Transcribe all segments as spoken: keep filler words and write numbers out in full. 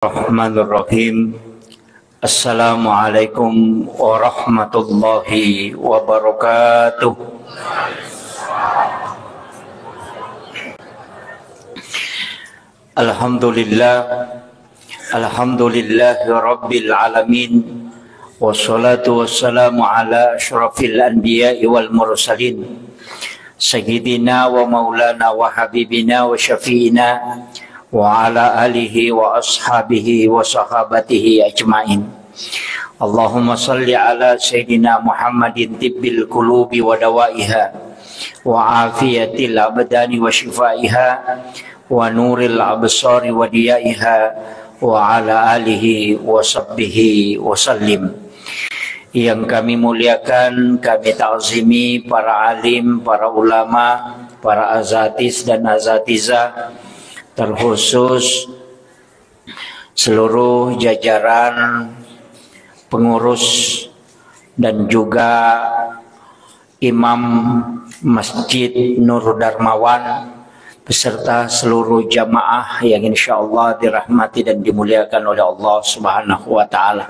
Bismillahirrahmanirrahim. Assalamualaikum warahmatullahi wabarakatuh. Alhamdulillah. Alhamdulillahi rabbil alamin. Wassalatu wassalamu ala asyrafil anbiya'i wal mursalin. Sayyidina wa maulana wa habibina wa syafi'ina wa ala alihi wa ashabihi wa sahabatihi ajma'in. Allahumma salli ala Sayyidina Muhammadin tibbil qulubi wa dawaiha wa afiyatil abdani wa shifaiha wa nuril absari wa diyaiha wa ala alihi wa sahbihi wa sallim. Yang kami muliakan, kami ta'zimi para alim, para ulama, para azatis dan azatizah, terkhusus seluruh jajaran pengurus dan juga Imam Masjid Nur Darmawan beserta seluruh jamaah yang insya Allah dirahmati dan dimuliakan oleh Allah Subhanahu wa Ta'ala.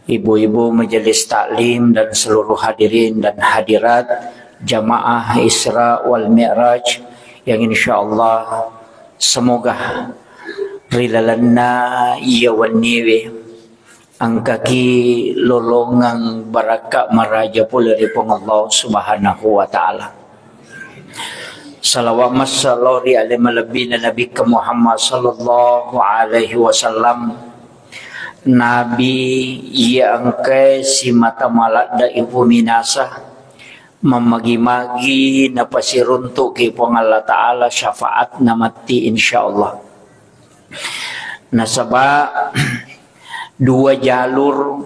Ibu-ibu majelis taklim dan seluruh hadirin dan hadirat jamaah Isra wal Mi'raj yang insya Allah semoga ri lalenna iya wenniwe engkaki lolongeng barakka maraja pole ri Puang Allah Subhanahu wa Ta'ala. Salawat massalawat ri ale malebbina Nabikka Muhammad sallallahu alaihi wasallam. Nabi iya engkae simata maladde ipuminasa, mammagi-magi napasiruntuki Puang Allah Ta'ala syafaatna matti insyaallah. Nasaba dua jalur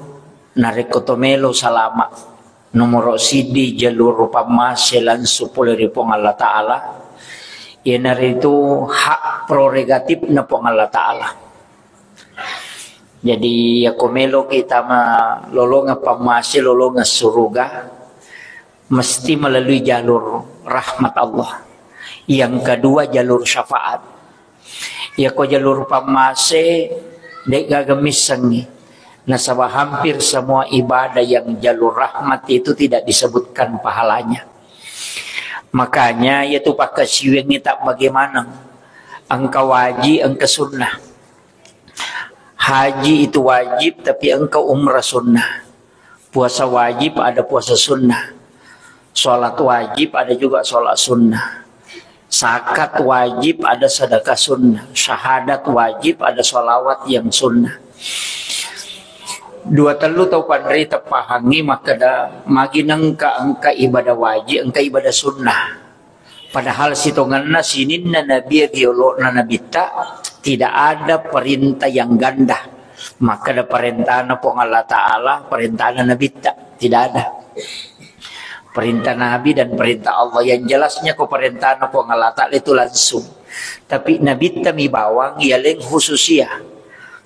narekko to melo salama. Nomoro siddi jalur pammase langsung pole ri Puang Allah Ta'ala. Iyanaritu hak prerogatifna Puang Allah Ta'ala. Jadi yako meloki tama lolongeng pammase, lolongeng suruga, mesti melalui jalur rahmat Allah. Yang kedua jalur syafaat. Yako jalur pammase, de'gaga missengngi. Nasaba hampir semua ibadah yang jalur rahmat itu tidak disebutkan pahalanya. Makanya yatu pakkasiwiangngi tak bagaimana. Engka wajib, engka sunnah. Haji itu wajib, tapi engka umrah sunnah. Puasa wajib, ada puasa sunnah. Sholat wajib, ada juga sholat sunnah. Zakat wajib, ada sedekah sunnah. Syahadat wajib, ada sholawat yang sunnah. Dua tellu tau panrita pahangngi makkeda, magi nengka engka ibadah wajib, engka ibadah sunnah. Padahal sitongenna sininna nabi ri olo'na nabitta, tidak ada perintah yang ganda. Makkeda parentana Puang Allah Ta'ala, parentana nabitta, tidak ada. Perintah nabi dan perintah Allah yang jelasnya ko parentana Puang Allah Ta'ala itu langsung. Tapi nabitta mi bawang yaleng khususia,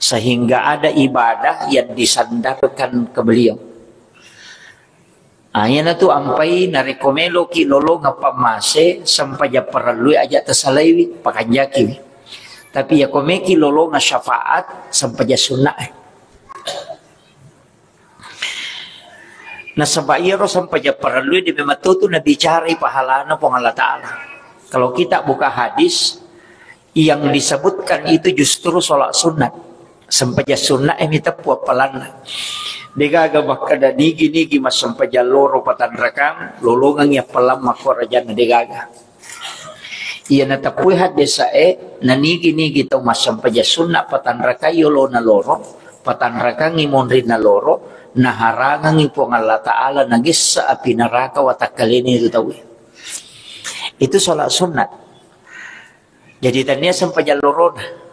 sehingga ada ibadah yang disandarkan ke beliau. Ah, iyanatu ampai narekko meloki lolongeng pammase, sempajang parellui aja tasalaiwi, pakanjakiwi. Tapi yako meki lolongeng syafaat, sempajang sunnae. Nasaba iyaro sempajang parellui de memang tu nabicarai pahalana Puang Allah Ta'ala. Kalau kita buka hadis, yang disebutkan itu justru sholat sunat. Sempajang sunat e miteppu appalanna. Degaga makkeda nigi-nigi massempajang loro patanrakang, lolongengi appalang makkorajanna, degaga. Iya nateppui haddesa e, nanigi-nigi tau massempajang sunat patanrakai yolona loro, patanrakangi monrinna loro, naharangangi Puang Allah Ta'ala nagessa api neraka watakkalena itu tau e. Itu sholat sunat. Jadi tania sempajang lorona.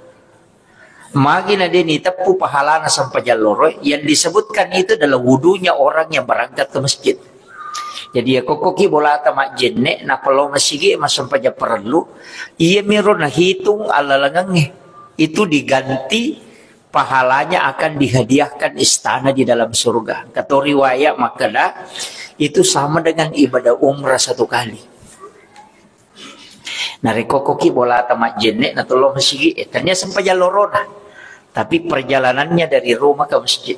Magi na de niteppu pahalana sempajang loro, yang disebutkan itu adalah wudunya orang yang berangkat ke masjid. Jadi ya kokkoki bolata majjenne, nappa lao masigi massempajang parellu, iya miro nahitung allalengengnge. Itu diganti pahalanya akan dihadiahkan istana di dalam surga. Kato riwayat makkeda, itu sama dengan ibadah umrah satu kali. Narekko koki bolata majjenne na tollo masigi, eh, tania sempajang lorona. Tapi perjalanannya dari rumah ke masjid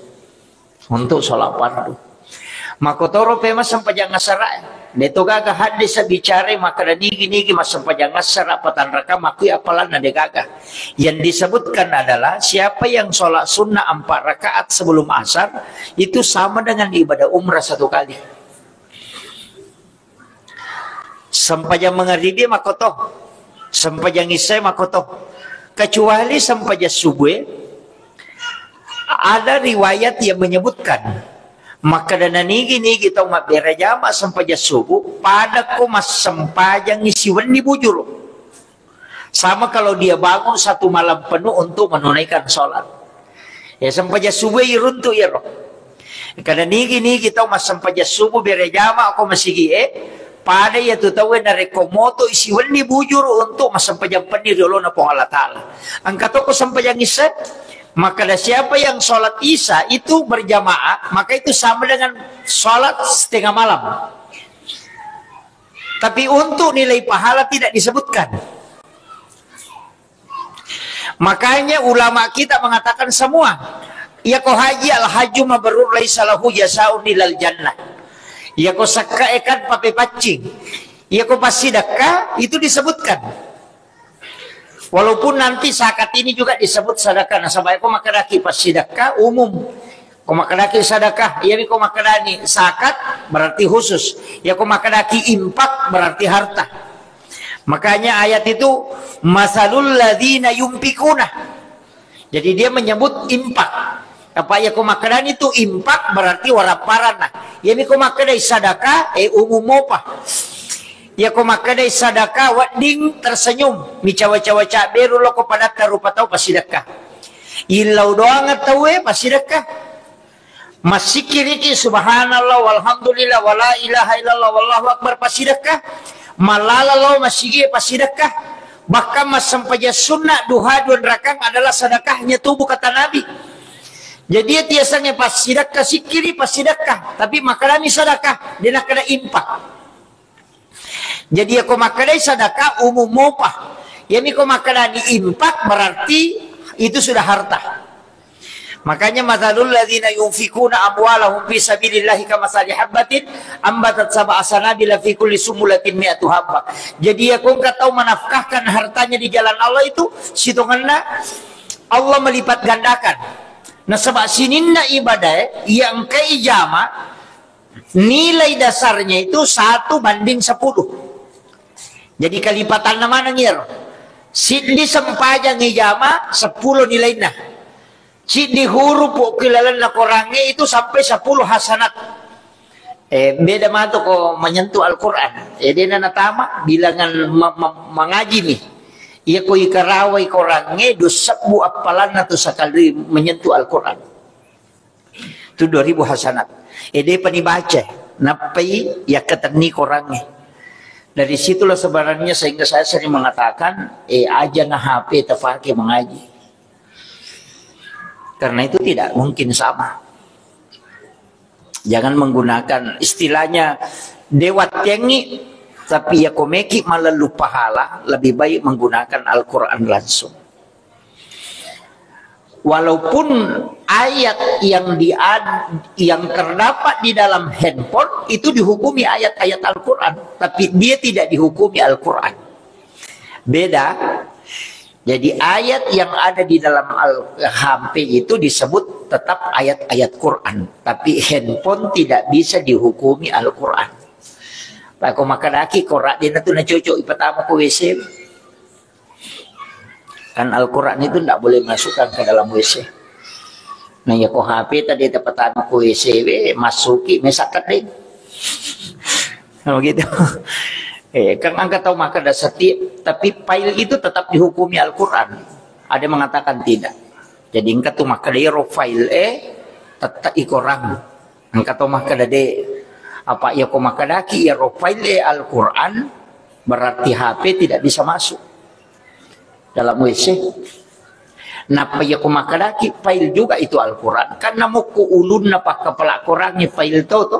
untuk sholat fardu. Makkotoro pe massempajang asara. De to gaga hadis bicara makkeda nigi-nigi massempajang asara patang rakaat makkui appalanna, de gaga. Yang disebutkan adalah siapa yang sholat sunnah empat rakaat sebelum asar itu sama dengan ibadah umrah satu kali. Sempajang mangaribi makkoto, sempajang isya makkoto. Kecuali sempajang subuh, ada riwayat yang menyebutkan, makkeda nigi-nigi tau mabbere jama sempajang subuh, pada ko massempajang siwenni bujuru. Sama kalau dia bangun satu malam penuh untuk menunaikan sholat. Ya, sempajang subuh iruntu iyaro. Kada nigi-nigi tau massempajang subuh bere jama ko masigi e, pada iya tu tau narekko moto siwenni bujuru untuk massempajang penni ri olona Puang Allah Ta'ala. Engka toko sempajang isya, maka ada siapa yang sholat isya itu berjamaah, maka itu sama dengan sholat setengah malam. Tapi untuk nilai pahala tidak disebutkan. Makanya ulama kita mengatakan semua, iya ko haji al haju mabrur laisa lahu jasaun ilal jannah. Iya ko sakka ekan pape paccing. Iya ko passidakka itu disebutkan. Walaupun nanti zakat ini juga disebut sedekah, nasaba ko makkedaki passidakka umum. Ko makkedaki sedekah, iya mi ko makkedani zakat berarti khusus. Ya ko makkedaki infak berarti harta. Makanya ayat itu masalul ladzina yunfikuna. Jadi dia menyebut infak. Apa iya ko makkedani tu infak berarti waramparanna. Iya mi ko makkedai sedekah, eh, umum mopa. Iya ko makkedai sedekah wedding tersenyum, micawa-cawa cabberu loko padatta rupa tau passidekka. Illau doang tauwe passidekka. Massikkiriki subhanallah walhamdulillah wala ilaha illallah wallahu akbar passidekka. Mallala lao masigi passidekka. Bahkan massempajang sunnah duha dua rakang adalah sedekahnya tubuh kata Nabi. Jadi ya tiasange passidekka sikkiri passidekka, tapi makkedami sedekah, de nakkeda infak. Jadi ya ko makkedai sedekah umum mopa. Ya mi ko makkedani infak berarti itu sudah harta. Makanya masalul ladzina yunfikuna amwalahum fi sabilillahi kamasali habbatin ambatat sab'a sanabila fi kulli sumbulatin mi'atu habbah. Jadi ya ko engka tau menafkahkan hartanya di jalan Allah itu sitongenna Allah melipat gandakan. Nasaba sininna ibadah yang engkai jama nilai dasarnya itu satu banding sepuluh. Jadi kalipatanna maneng iyaro. Siddi sempajang ijama sepuluh nilainna. Siddi huruf ki lalenna Korangnge itu sampai sepuluh hasanat. Eh, beda matu ko menyentuh Al-Quran. Eh, dena natama bilangan ma- ma- mangaji mi. Iya ko ikarawai Korangnge dua sebbu appalanna tu sekali menyentuh Al-Quran. Itu dua ribu hasanat. Eh, depa nibaca, nappai yakkatenni Korangnge. Dari situlah sebenarnya sehingga saya sering mengatakan, eh, aja na H P tafake mengaji. Karena itu tidak mungkin sama. Jangan menggunakan istilahnya dewa tengi, tapi ya komeki malelu pahala, lebih baik menggunakan Al-Quran langsung. Walaupun ayat yang diad- yang terdapat di dalam handphone itu dihukumi ayat-ayat Al-Quran, tapi dia tidak dihukumi Al-Quran. Beda. Jadi ayat yang ada di dalam Al- H P itu disebut tetap ayat-ayat Quran, tapi handphone tidak bisa dihukumi Al-Quran. Pak, ko makkedaki Quran dia tu na cocok ipatama ko W C. Kan Al-Quran itu ndak boleh masukkan ke dalam W C. Nah, ya ko H P tadi tepatama ko W C we, masuki mesak keding. Nah, begitu. Eh, kan engka tau makkeda setiap, tapi file itu tetap dihukumi Al-Quran. Ada yang mengatakan tidak. Jadi engka tu makkeda iyaro file e tetap ikorang. Engka to makkeda de, apa iya ko makkedaki iyaro file Al-Quran, berarti H P tidak bisa masuk dalam W C. Nappa iya ko makkedaki file juga itu Al-Quran, kan namukku ulunna pakkapala Qurangnge file to to.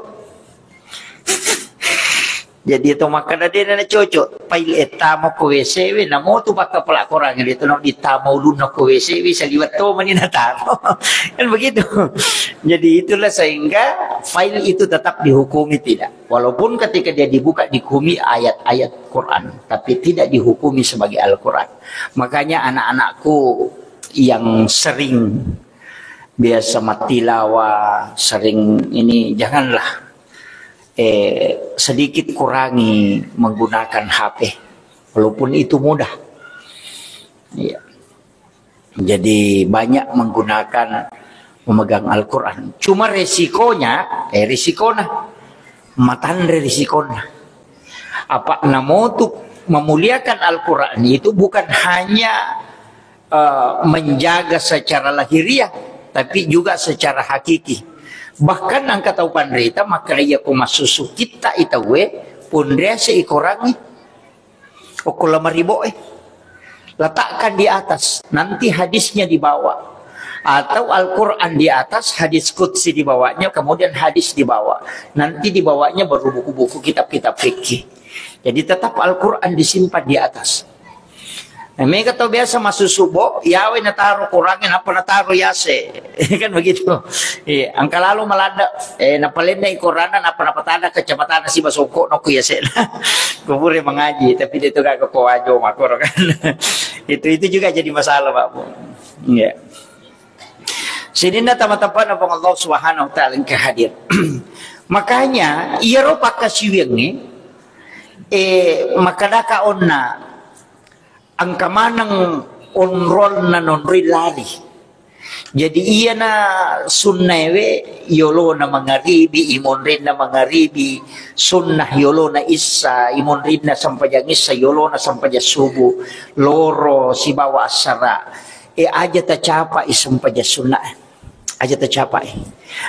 Jadi itu makkeda de' na cocok. File e tama ko W C we, namo tu pakkapala Korang itu no ditama ulunna ko W C we, saliwat to mani nataro. Kan begitu. Jadi itulah sehingga file itu tetap dihukumi tidak. Walaupun ketika dia dibuka dihukumi ayat-ayat Quran, tapi tidak dihukumi sebagai Al-Quran. Makanya anak-anakku yang sering biasa matilawa, sering ini, janganlah, eh, sedikit kurangi menggunakan H P, walaupun itu mudah. Iya. Jadi banyak menggunakan, memegang Al-Quran. Cuma resikonya, eh, resikona, matanre resikona. Apa namotu memuliakan Al-Quran itu bukan hanya, eh, menjaga secara lahiriah, tapi juga secara hakiki. Bahkan engka tau panrita, maka iya ko massusu kitta itawe, pundrease ikorangi. Okko lemari bo e. Letakkan di atas, nanti hadisnya di bawah. Atau Al-Quran di atas, hadis qudsi di bawahnya, kemudian hadis di bawah. Nanti di bawahnya baru buku-buku, kitab-kitab fikih. Jadi tetap Al-Quran disimpan di atas. Nah, mega tau biasa masuk subuh, yawe nataro Qurannya, napa nataro yase. Kan begitu. Iya, engka lalo maladde, eh, napalennai Quranna, napa napatada kacamatana siba songko no ku yase. Kubure mengaji, tapi dia tu gak kepo ajo makoro kan. Itu, itu juga jadi masalah, Pak Bu. Iya. Sininna tama-tamana Puang Allah Subhanahu wa Ta'ala engka hadir. Makanya, iyaro pakkasiwiangnge, eh, makadaka onna, engka maneng onrolna nonroi lari. Jadi, iyana sunnaewe, yolona mangaribi, imonrinna mangaribi, sunnah yolona issa, imonrinna sempajang issa, yolona sempajang subuh, loro sibawa assara. E, aja tacapai sempajang sunnah. Aja tacapai.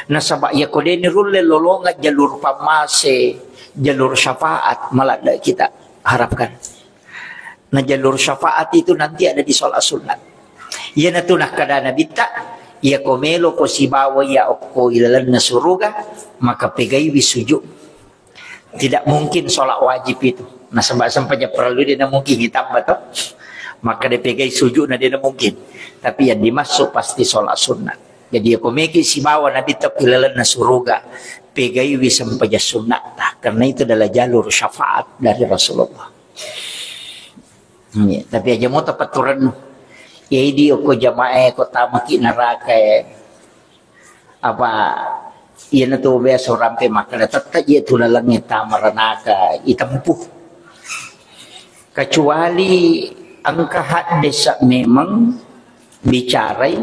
Nasaba iya ko deni rulle lolonga jalur pammase, jalur syafaat, maladde kita harapkan. Nah, jalur syafaat itu nanti ada di sholat sunat. Iyanatu nakkada Nabitta, iya ko melo ko sibawa iya okko ilalenna suruga, maka pegaiwi sujud. Tidak mungkin sholat wajib itu. Nasaba sempajang parellu de' na mungkin ditambah to. Maka dipegai sujud na de' na mungkin. Tapi yang dimaksud pasti sholat sunat. Jadi iya ko meki sibawa Nabitta ko ilalenna suruga, pegaiwi sempajang sunat. Karena itu adalah jalur syafaat dari Rasulullah. Iya, tapi aja mo tapaturennu. Ya idi okko jamaah e ko tamaki neraka e. Apa iyanatu biasa rampe makkada tette je tu lalengnge tama ranaka itempuh. Kecuali engka haddesa memang bicarai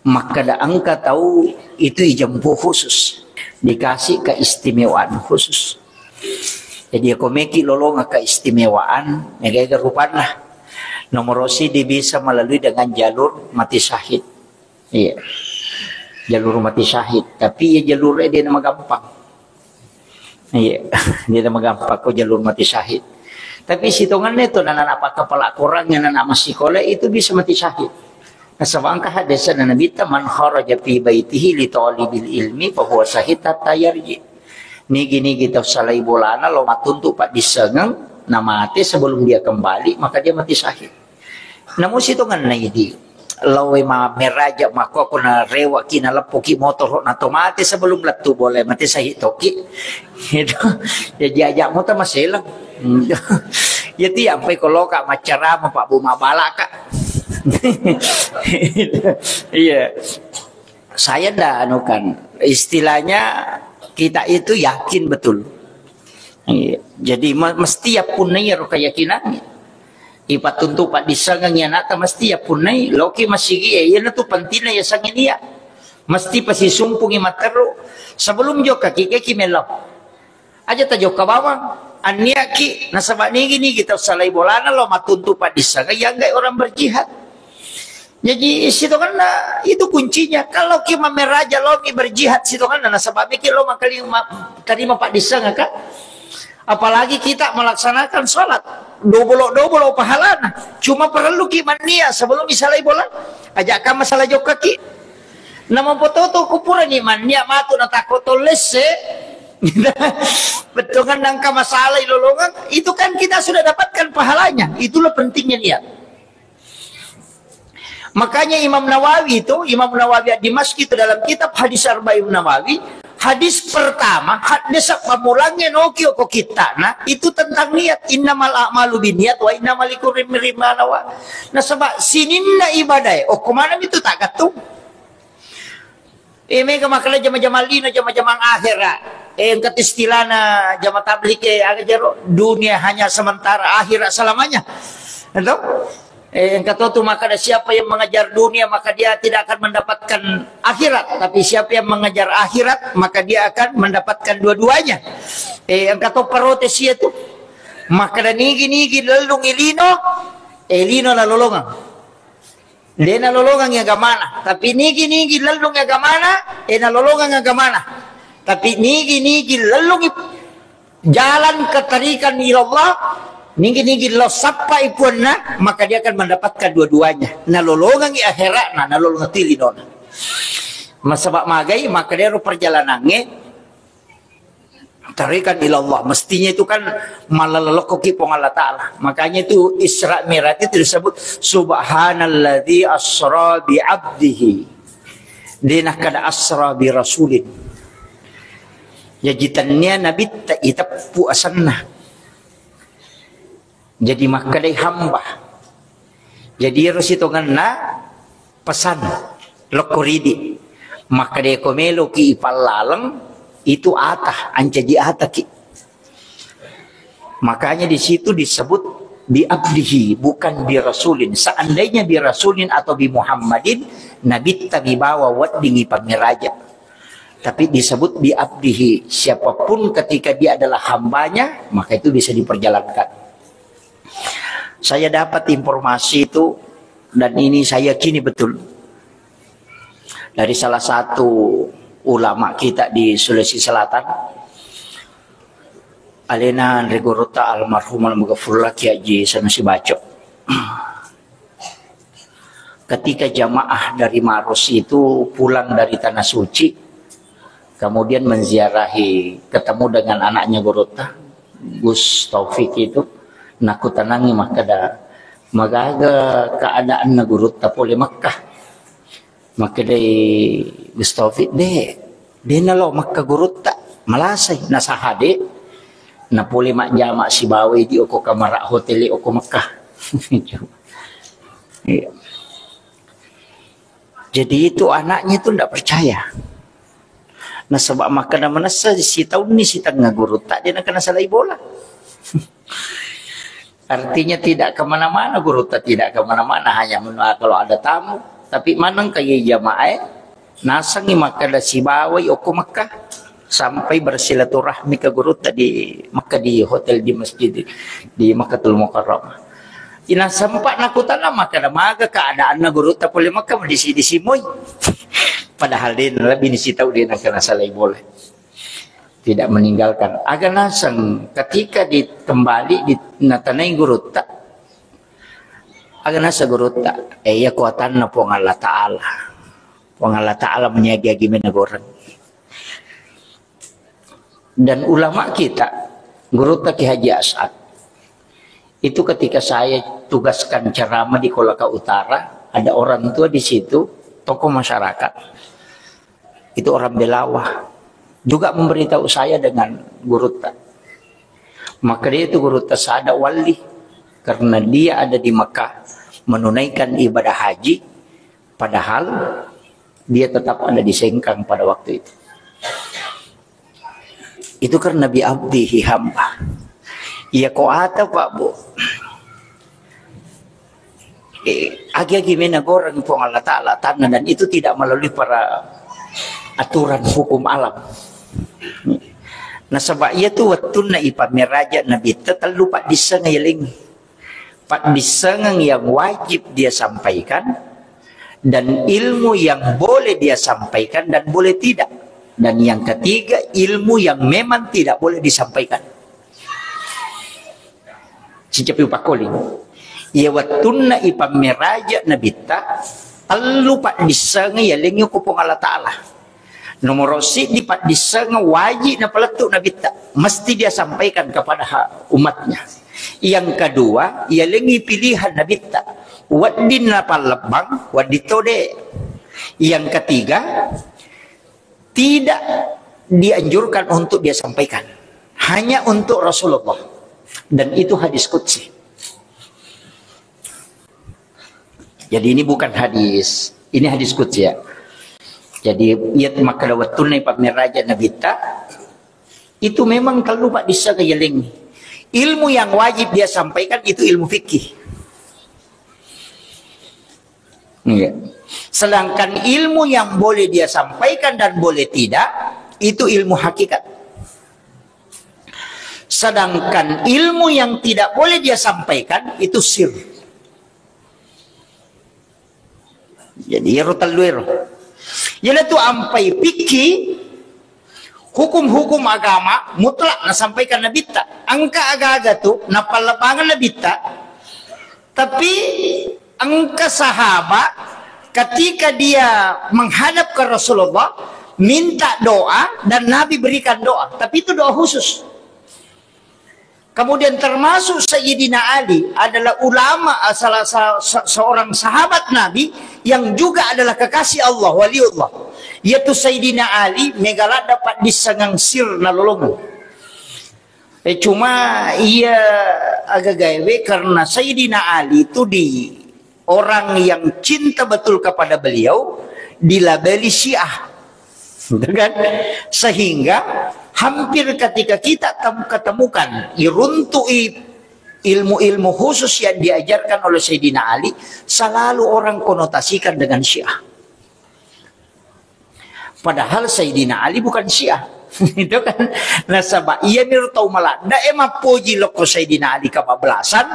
makkada engka tau itu ijempu khusus, dikasih keistimewaan khusus. Jadi, ko meki lolonga keistimewaan, mega-ega rupanna. Nomor sidi bisa melalui dengan jalur mati syahid. Iya. Jalur mati syahid. Tapi iya jalur e de' na magampang. Iya, de' na magampang ko jalur mati syahid. Tapi sitonganna itu anak-anak pakkapala Korang, anak-anak massikola itu bisa mati syahid. Nasaba engka haddesa na Nabitta, "Man kharaja fi baitihi li talibil ilmi fa huwa syahid hatta yarji." Nigi-nigi tau salai bolana lo mattuntu paddissengeng, namate sebelum dia kembali, maka dia mati syahid. Namu sitonganna idi, lao e mammeraja makko ko narewaki naleppoki motoro na to mate sebelum lettu bola e mate sahih toki. Itu. Jadi aja mota maselang. Ya ti ampai ko loka maccarama Pak Bu mabalaka. Iya. Saya ndak anu kan, istilahnya kita itu yakin betul. Iya. Jadi me-, mesti ya punnai ro keyakinan. Ipattuntu paddissengeng iya nata mesti ya punnai loki masigi e, iya natu pentingna ya sangi dia. Mesti pasisumpungi matteru sebelum jokka ki, ki melo. Aja tajokka bawang, anniaki nasaba nigi-nigi tau salai bolana lo mattuntu paddissengeng, iya enggai orang berjihad. Jadi sitonganna itu kuncinya. Kalau ki mammeraja lo mi berjihad sitonganna nasaba miki lo mangkali ma-, tarima paddissengeng ka. Apalagi kita melaksanakan sholat double-double pahalana. Cuma perlu ki mannia sebelum misalai bola. Aja ka masalah jokka ki. Namo pototo kupurani mannia matu natakko tollesse. Bettuanna engka masalah ilolongeng, itu kan kita sudah dapatkan pahalanya. Itulah pentingnya niat. Makanya Imam Nawawi itu, Imam Nawawi Ad-Dimashqi itu dalam kitab Hadis Arba'in Nawawi, hadis pertama, hadis pammulangnge noki oko kittana, itu tentang niat. Innamal a'malu binniyat wa innama likulli imri'in ma nawa. Nasaba sininna ibadae, okko maneng itu tak gattung. Eh, mega makkeda jama-jama lino, jama-jama akhera. Eh, engka istilahna jama tabligh, eh, aga jero, dunia hanya sementara, akhirat selamanya. Itu? Eh, engka to tu makkeda siapa yang mengejar dunia, maka dia tidak akan mendapatkan akhirat. Tapi siapa yang mengejar akhirat, maka dia akan mendapatkan dua-duanya. Eh, engka to protes itu. Makkeda nigi-nigi lellung i lino, eh, lino nalolongeng. De nalolongang agamana, tapi nigi-nigi lellung agamana, eh, nalolongang agamana. Tapi nigi-nigi lellung i-, jalan ketarikan ilallah, nigi-nigi lo sappa i puanna, maka dia akan mendapatkan dua-duanya. Nalolongang i akhiratna, nalolongang i linona. Masaba magai, maka dia ro perjalanangnge, tarikan ilallah, mestinya itu kan malalokkoki Puang Allah Ta'ala. Makanya itu Isra Mi'raj itu disebut, "Subhanalladzi asra bi abdihi." De nakkeda asra bi rasulin. Jaji tennia nabitta iteppu asenna. Jadi makkedai hamba. Jadi ero sitongenna pesan lokko ridi. Makkedai ko meloki ipallaleng, itu ata, ancaji ataki. Makanya di situ disebut bi abdihi, bukan bi rasulin. Seandainya bi rasulin atau bi Muhammadin, nabitta bibawa wedding ipammiraja. Tapi disebut bi abdihi, siapapun ketika dia adalah hambanya, maka itu bisa diperjalankan. Saya dapat informasi itu, dan ini saya yakini betul, dari salah satu ulama kita di Sulawesi Selatan, alena Anre Gurutta almarhum almaghfurullah Kiai Haji Sanusi Baco. Ketika jamaah dari Maros itu pulang dari Tanah Suci, kemudian menziarahi, ketemu dengan anaknya Gurutta, Gus Taufik itu, nakutanangi makkeda, "Magaga keadaanna Gurutta pole Mekkah?" Makkedai Gus Taufik, "De, de nalo Mekkah Gurutta, malasai, nasahade, napole majjama sibawai di oko kamara hotel oko Mekkah." Iya. Jadi itu anaknya itu ndak percaya. Nasaba makkeda manessa sitaunni sitengnga Gurutta, de nakenna salai bola. Artinya tidak kemana-mana, Gurutta tidak kemana-mana, hanya menua kalau ada tamu. Tapi maneng ka iye jamaah, nasengngi makkeda sibawai okko Mekkah, sampai bersilaturahmi ke Gurutta di Mekkah, di hotel, di masjid, di Makkatul Mukarramah. Ina sempat nakutana makkeda, "Maga keadaanna Gurutta pole Mekkah, disi-disi moi." Padahal de lebih disi tau de nakenna salai bola. Tidak meninggalkan. Aga naseng ketika ditembali di, natanai Gurutta. Aga naseng Gurutta, eh, iya kuatanna Puang Allah Ta'ala. Puang Allah Ta'ala meniagi-agi menegoreng. Dan ulama kita, Gurutta Kiai Haji As'ad, itu ketika saya tugaskan ceramah di Kolaka Utara, ada orang tua di situ, tokoh masyarakat. Itu orang Belawa. Juga memberitahu saya dengan Gurutta. Maka dia itu Gurutta sada wali karena dia ada di Mekah menunaikan ibadah haji, padahal dia tetap ada di Sengkang pada waktu itu. Itu karena bi abdihi hamba. Iya ko ata, Pak, Bu. Eh, agi-agi mena goreng Puang Allah Ta'ala tanah, dan itu tidak melalui para aturan hukum alam. Nasaba iya tu wettunna ipammeraja Nabitta tellu paddisseng yeleng. Paddissengeng yang wajib dia sampaikan, dan ilmu yang boleh dia sampaikan dan boleh tidak. Dan yang ketiga, ilmu yang memang tidak boleh disampaikan. Sicapi upakkoling. Iya wettunna ipammeraja Nabitta, tellu paddissengeng yalengngi ko Puang Allah Ta'ala. Nomor siddi paddissengeng wajib napalettu Nabitta, mesti dia sampaikan kepada ha-, umatnya. Yang kedua, yalengngi pilihan Nabitta, wedding napallebbang, wedding tode. Yang ketiga, tidak dianjurkan untuk dia sampaikan, hanya untuk Rasulullah. Dan itu hadis qudsi. Jadi ini bukan hadis, ini hadis qudsi ya. Jadi iya makkeda wettunna pammeraja Nabitta, itu memang tellu paddissengeng yalengngi. Ilmu yang wajib dia sampaikan itu ilmu fikih. Iya. Sedangkan ilmu yang boleh dia sampaikan dan boleh tidak, itu ilmu hakikat. Sedangkan ilmu yang tidak boleh dia sampaikan, itu sir. Jadi, ero tellu ero. Iyanatu ampai fikih, hukum-hukum agama mutlak nasampaikan Nabitta. Engka aga-aga tu napallebbangan Nabitta, tapi engka sahabat ketika dia menghadap ke Rasulullah, minta doa dan Nabi berikan doa. Tapi itu doa khusus. Kemudian termasuk Sayyidina Ali adalah ulama, salah sa-, se-, seorang sahabat Nabi yang juga adalah kekasih Allah, waliullah. Yaitu Sayyidina Ali, mega ladda paddissengeng sir nalolongeng. Eh, cuma iya aga gaewe karena Sayyidina Ali itu di orang yang cinta betul kepada beliau dilabeli Syiah. Gitu kan? Sehingga hampir ketika kita tem-, ketemukan, iruntu'i ilmu-ilmu khusus yang diajarkan oleh Sayyidina Ali, selalu orang konotasikan dengan Syiah. Padahal Sayyidina Ali bukan Syiah. Itu kan. Nasaba iya miro tau maladda e mappoji lokko Sayyidina Ali kebablasan,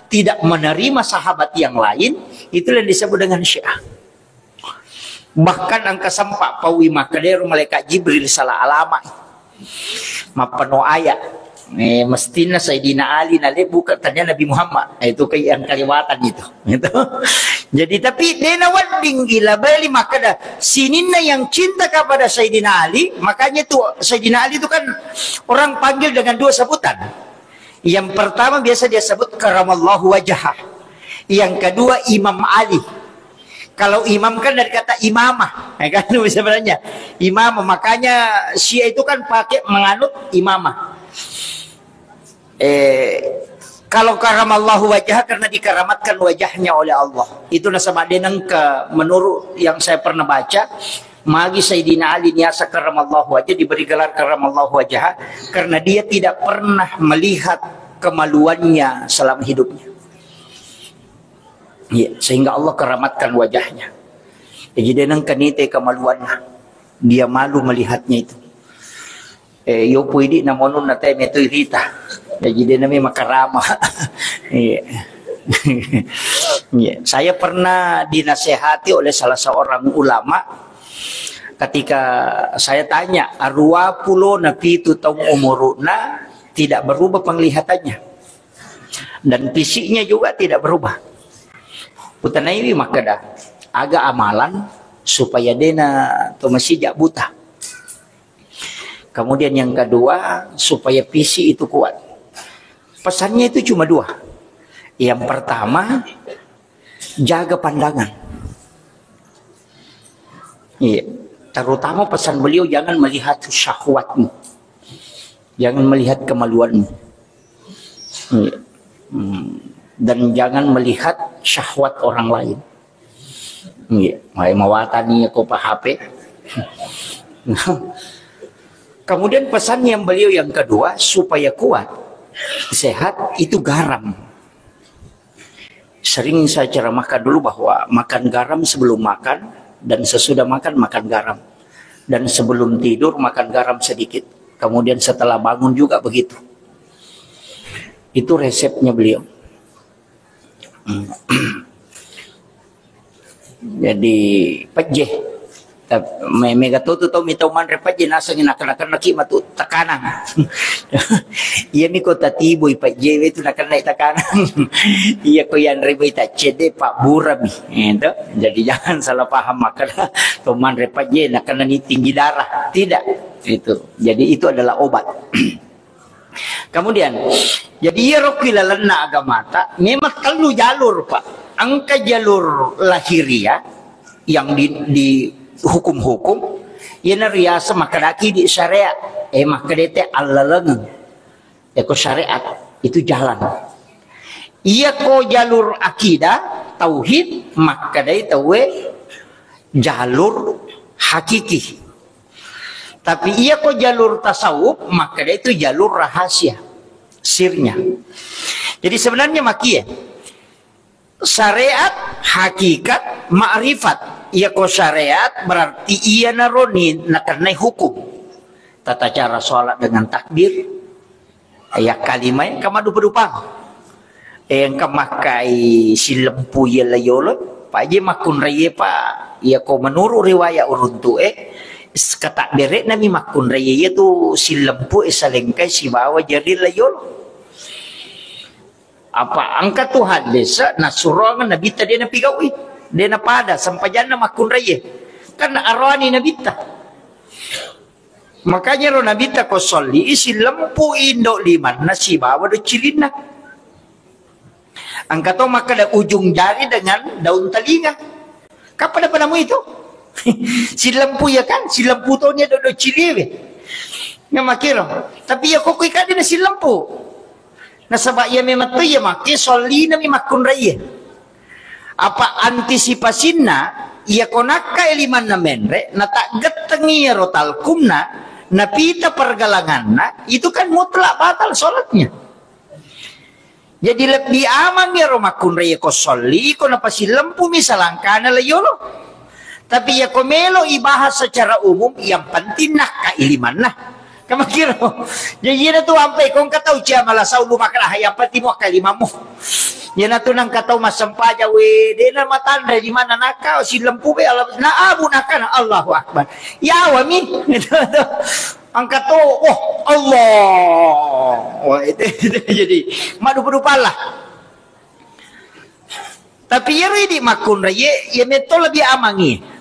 tidak menerima sahabat yang lain, itulah yang disebut dengan Syiah. Bahkan engka sempat paui makkeda ero malaikat Jibril salah alama. Mappano ayat. Eh, mestinna Sayyidina Ali nalebbu ke tanya Nabi Muhammad. Eh, itu ke yang kelewatan itu. Gitu. Jadi, tapi dena wedding gila beli makkeda sininna yang cinta kepada Sayyidina Ali, makanya itu Sayyidina Ali itu kan orang panggil dengan dua sebutan. Yang pertama biasa dia sebut karamallahu wajhah. Yang kedua Imam Ali. Kalau imam kan dari kata imamah, ya kan, sebenarnya. Imamah, makanya Syiah itu kan pakai menganut imamah. Eh, kalau karamallahu wajhah karena dikeramatkan wajahnya oleh Allah. Itu nasaba deneng ke menurut yang saya pernah baca, magi Sayyidina Ali niasa karamallahu wajhah diberi gelar karamallahu wajhah karena dia tidak pernah melihat kemaluannya selama hidupnya. Iya, sehingga Allah keramatkan wajahnya. Jadi dia nengka nite kemaluannya. Dia malu melihatnya itu. Eh, yopo idi namonun na teme tu irita. Jadi dia namanya makarama. Iya. Iya. Saya pernah dinasehati oleh salah seorang ulama ketika saya tanya, arua pulo na pitu taung umuruna tidak berubah penglihatannya. Dan fisiknya juga tidak berubah. Utanaiwi makkeda, aga amalan supaya dena to masija buta. Kemudian yang kedua, supaya fisik itu kuat. Pesannya itu cuma dua. Yang pertama, jaga pandangan. Iya. Terutama pesan beliau, jangan melihat syahwatmu. Jangan melihat kemaluanmu. Iya. Hmm. Dan jangan melihat syahwat orang lain. Iya. Mai mawatani ko pa H P. Kemudian pesan yang beliau yang kedua, supaya kuat, sehat, itu garam. Sering saya ceramahkan dulu bahwa makan garam sebelum makan dan sesudah makan, makan garam. Dan sebelum tidur, makan garam sedikit. Kemudian setelah bangun juga begitu. Itu resepnya beliau. Hmm. Jadi, pejeh. Tap-, me-, mega to tu tau mitau manre pajje nasengi nakenna-kennaki matu tekanang. Iya mi ko tatiboi pajjewe tu nakenna tekanang. Iya ko yanre boi taccede pabburami. Eh, to. Jadi jangan salah paham makkeda to manre pajje nakenna ni tinggi darah. Tidak. Itu. Jadi itu adalah obat. Kemudian, jadi iyaro ki lalenna agamata memang tellu jalur, Pak. Engka jalur lahiriah yang di, di hukum-hukum, iyana riaseng makkedaki di syariat, eh, makkedai te allalengeng. Eko syariat itu jalan. Iyako jalur akidah, tauhid, makkedai tauwe jalur hakiki. Tapi iyako jalur tasawuf, makkeda itu jalur rahasia, sirnya. Jadi sebenarnya makie, syariat, hakikat, makrifat. Iyako syariat berarti iyanaro ni nakennai hukum. Tata cara sholat dengan takbir, Iya, kalimai engka maddupa-dupang. Eh, engka makkai sillempu iya layolo. Paje makkunraie, Pak. Iya, ko menurut riwayat uruntu, eh, s-, kata berekna mi makkunraie iya tu sillempu, eh, salengkai sibawa jari layolo. Apa engka tu hadis, nasuroang Nabitta de napigaui. De napada sempajanna makkunraie. Kan aroani Nabitta. Makanya ro Nabitta ko solli, sillempu indo limanna sibawa do cilinna. Engka to makkeda ujung jari dengan daun telinga. Kapan apa namu itu? Sillempu ya kan? Sillempu to nia do, do ciliwe. Nyamakiro. Tapi ya koko ikade na sillempu. Nasaba iya memang to iya make sollinami makkunraie. Apa antisipasinna, iya ko nakkai limanna menre, nataggettengi iyaro talkumna, napita pergelanganna, itu kan mutlak batal sholatnya. Jadi lebbi amang iyaro makkunrai ko solli, ko napasilempumi salangkana layolo. Tapi iya ko melo ibahas secara umum, yang penting nakkai limanna. Kamakiro. Jadi iyana tu ampai ko engka tau cia malasau lu makkeda, yang penting muakkai limamu. Iyana tu nangka tau massempajang, we, dena matanre di mana naka, silempu be, Allah, na abu nakana, Allahu Akbar. Yawa mi. Angka to, oh, Allah. Wah, itu, itu jadi, madupa-dupa lah. Tapi iyaro idi makkunrai, ye, ye metto lebih amangi.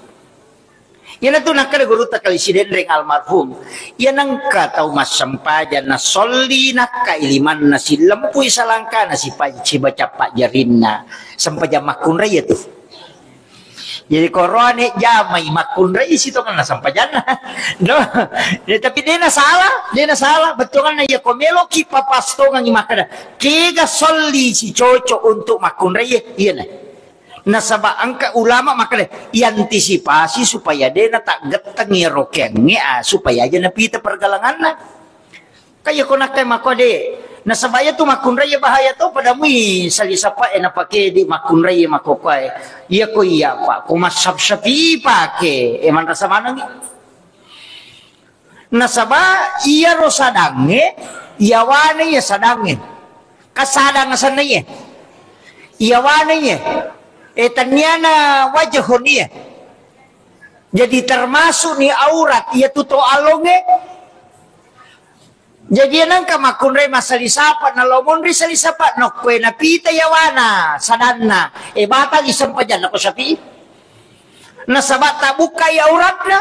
Iyana tu nakkeda gurutta Kali Sidenreng almarhum, iya nengka tau massempajang nasolli nakkai limanna, sillempui salangkana, sipa-, sibaca pajjarinna, sempajang makkunrai iya tu. Jadi koroane jamai makkunrai sitongenna sempajanna. No? Ya, tapi dena salah, dena salah. Bettuanna iya ko meloki papastongangi makkeda, kega solli si cocok untuk makkunrai iya. Iya nah. Nasaba engka ulama makkeda, iantisipasi supaya de nataggetteng iyaro keangnge, ah, supaya aja napita pergelanganna. Kaya ko nakkai makko de. Nasaba iya tu makkunrai bahaya to, pada mui sali sapa e napake di makkunrai makko kuae. Iya ko iya pa, ko massap-sapi pake, e manrasa manengi. Nasaba iyaro sadangnge, iyawane iya sadangnge. Kasadang asenna iya. Iyawane iya. E, tenniana wajahun iya. Jadi termasuk ni aurat iya tu to alonge. Jadi nengka makkunrai masali sapa, na lo monri sali sapa, nokkue napita iyawana sadanna. E, batal isempajanna ko sapi. Nasaba tabukkai auratna.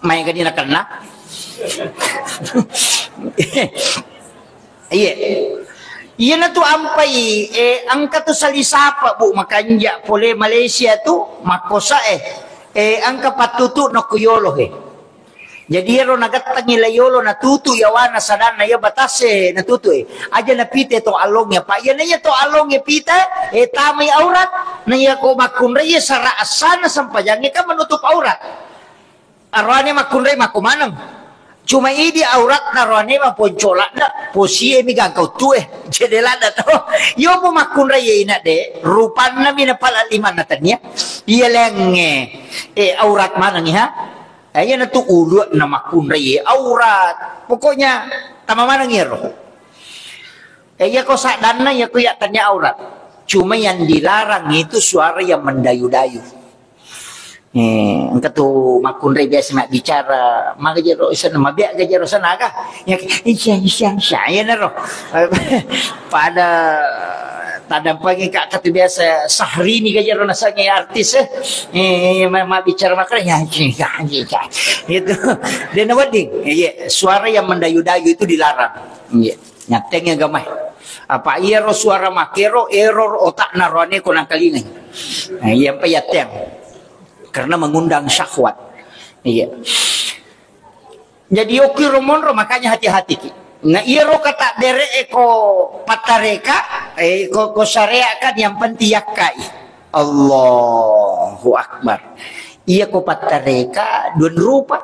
Maega di nakenna. Iya. Iyana tu ampai, eh, engka tu sali sapa, Bu, makanja pole Malaysia tu, makkosa, eh, eh, engka pattutu nokko yolo, eh. Jadi ero nagattangi la yolo natutu yawana sadanna iya batase natutu, eh. Aja napite to along ya, Pak. Iyana iya to along ya pita, eh, tamai aurat, na iya ko makkunrai sara asana sempajangnge kan menutup aurat. Aroane makkunrai makko maneng. Cuma idi auratna roane maponco ladda, posie mi gangka uttue. Cede ladda to. Iyo mu makkunrai ina de, rupanna mi napala limanna tania. Iya lengnge. Eh, aurat maneng ha. Eh, iya natu ulu na makkunrai aurat. Pokoknya tama maneng iyaro. Eh, iya ko sadanna iya ko iya tania aurat. Cuma yang dilarang itu suara yang mendayu-dayu. Eh, engka tu makkunrai biasa mabbicara, maga jero sana, mabea ga jero sana aga. Ya, isya, isya, isya, ya naro. Pada tadampangi ka, katu biasa Syahrini ga jero nasangi artis, eh. Eh, ma-, mabbicara makkunrai, ya, ya, ya, ya. Gitu. Dan wedding, iya, suara yang mendayu-dayu itu dilarang. Iya. Nyatteng agama. Apa iyaro suara makero, error otakna roane ko nangkalingai. Nah, iya, apa yatteng. Karena mengundang syahwat. Iya. Jadi, okki ro monro, makanya hati-hati ki. Nah, iyaro kata bere e ko pattareka, eh, ko, ko syariat kan yang penting yakkai. Allahu Akbar. Iya ko pattareka, dua rupa.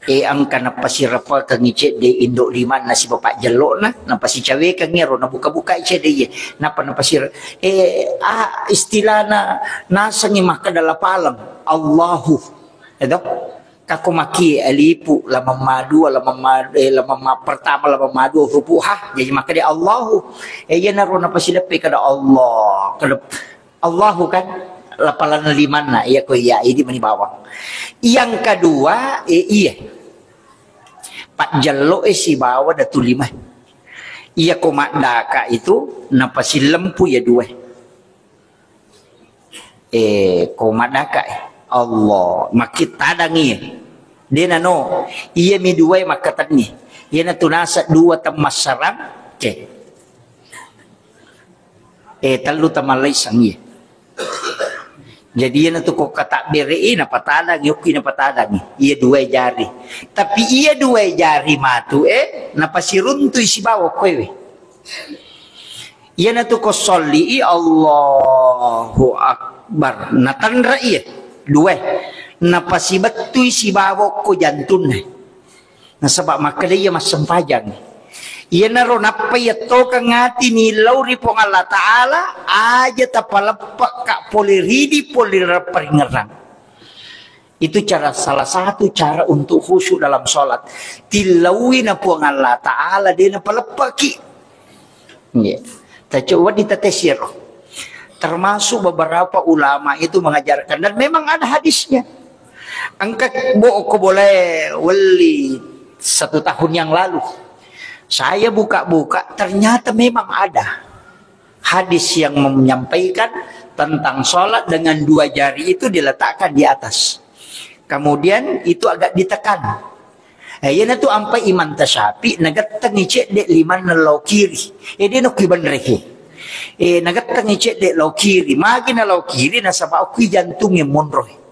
Eh, engka napasirapakengngi cedde indo limanna sibawa pajjello'na, napasicawekengngi ero, nabuka-bukai cedde iye, nappa napasir-, eh, ah, istilahna nasengngi makkeda lapaleng, Allahu. Edo? Kako maki alifu, lamamma dua, lamamma, eh, lamamma pertama, lamamma dua, hurufu ha, jadi makkeda Allahu. Eh, iyanaro napasileppe kada Allah, kada Allahu kan, lapalanna limanna, iya ko iya, idi mani bawang. Yang kedua, eh, iya. Pajjello e sibawa datu lima. Iya ko maddaka itu, napasillempu iya dua. Eh, ko maddaka, eh. Allah, makkitadangi. Dena no, iya mi dua makkatenni. Iya na tunasa dua temmassarang, oke. Eh, tellu tamallaisang, iya. Jadi, iyanatu ko katabbere e, napatadangi, okki napatadangi. Iya dua jari. Tapi iya dua jari matu e, napasiruntui sibawa koewe. Iyanatu ko solli i, Allahu Akbar. Natanra iya. Dua. Napasibettui sibawa ko jantunna. Nasaba makkeda iya massempajang. Iyanaro nappa iyattokeng ati nillau ri Puang Allah Ta'ala, aja tapaleppekka pole ridi, pole ri paringerrang. Itu cara, salah satu cara untuk khusyuk dalam sholat. Tillaui na Puang Allah Ta'ala, de napaleppeki. Nggih. Tacoba ditatesiro. Termasuk beberapa ulama itu mengajarkan, dan memang ada hadisnya. Engka bo-, ko boleh weli satu tahun yang lalu. Saya buka-buka, ternyata memang ada hadis yang menyampaikan tentang sholat dengan dua jari itu diletakkan di atas. Kemudian itu agak ditekan. Eh, iyanatu ampai Imam Tasyafi, nagettengi cedde limanna lao kiri. Eh, de nokki benreke. Eh, nagettengi cedde lao kiri. Magi na lao kiri, nasaba okki jantungnge monroi.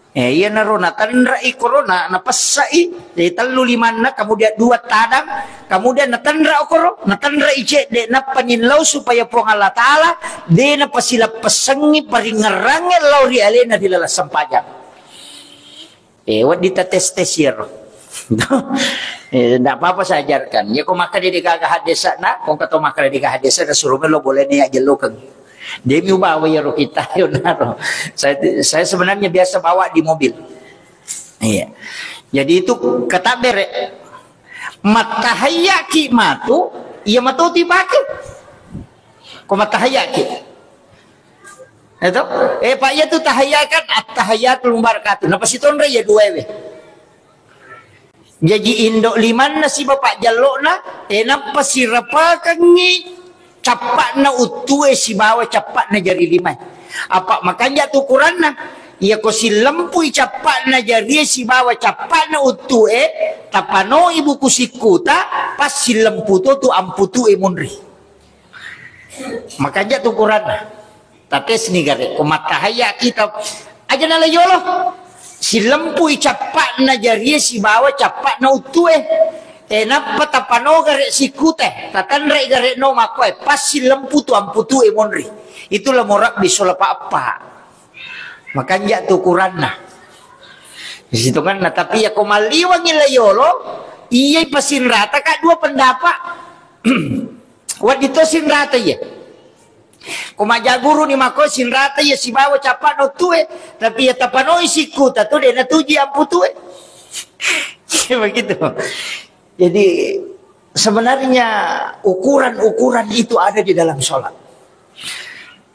Eh, iyanaro natanrai korona, napessai, eh, tellu limanna, kemudian dua tadang, kemudian natanra okoro, natanrai cedde, nappa nillau supaya Puang Allah Ta'ala de napasilappessengngi paringerrangnge lao ri alena ri laleng sempajang. Eh, wedding tates-tes iyaro. Eh, ndak apa-apa saya ajarkan. Ya, ko makkeda de gaga hadesana, ko engka to makkeda de gaga hadesana, suruh melo boleh nih ya jellokeng. Demi ubawa iyaro kita, yonaro. Saya, saya sebenarnya biasa bawa di mobil. Iya. Jadi itu kata bere. Mattahayyaki matu, iya matu dipake. Ko mattahayyaki. Itu, eh, Pak, iya tu tahayya kan, at-tahayyatul mubarakatuh. Napa sitonra iya dua we? Jaji indo limanna sibawa pajjello'na, eh, nappa sirapakengngi cappa'na uttue sibawa cappa'na jari limae. Apa makanja tu ukuranna? Iya ko sillempui cappa'na jarie sibawa cappa'na uttue, tapanoi buku sikkuta, pas sillempu to tu amputue munri. Makanja tu ukuranna. Tatesni gare, ko mattahayya kita, aja nala yolo. Sillempui cappa'na jarie sibawa cappa'na uttue. Eh, nappa tapano gare sikkute, tatanrai gare no makkoe, pas sillempu tu amputue monri. Itulah murabbi sulapa eppa. Makanja tu ukuranna. Sitonganna, tapi iya ko malliwangi la yolo, iyai pasinrata ka dua pendapat. Wedding to sinrata iya. Ko majaguru ni mako sinrata iya sibawa cappa'na uttue, tapi iya tapanoi sikkuta tu de natuji amputue. Begitu. Jadi sebenarnya ukuran-ukuran itu ada di dalam sholat.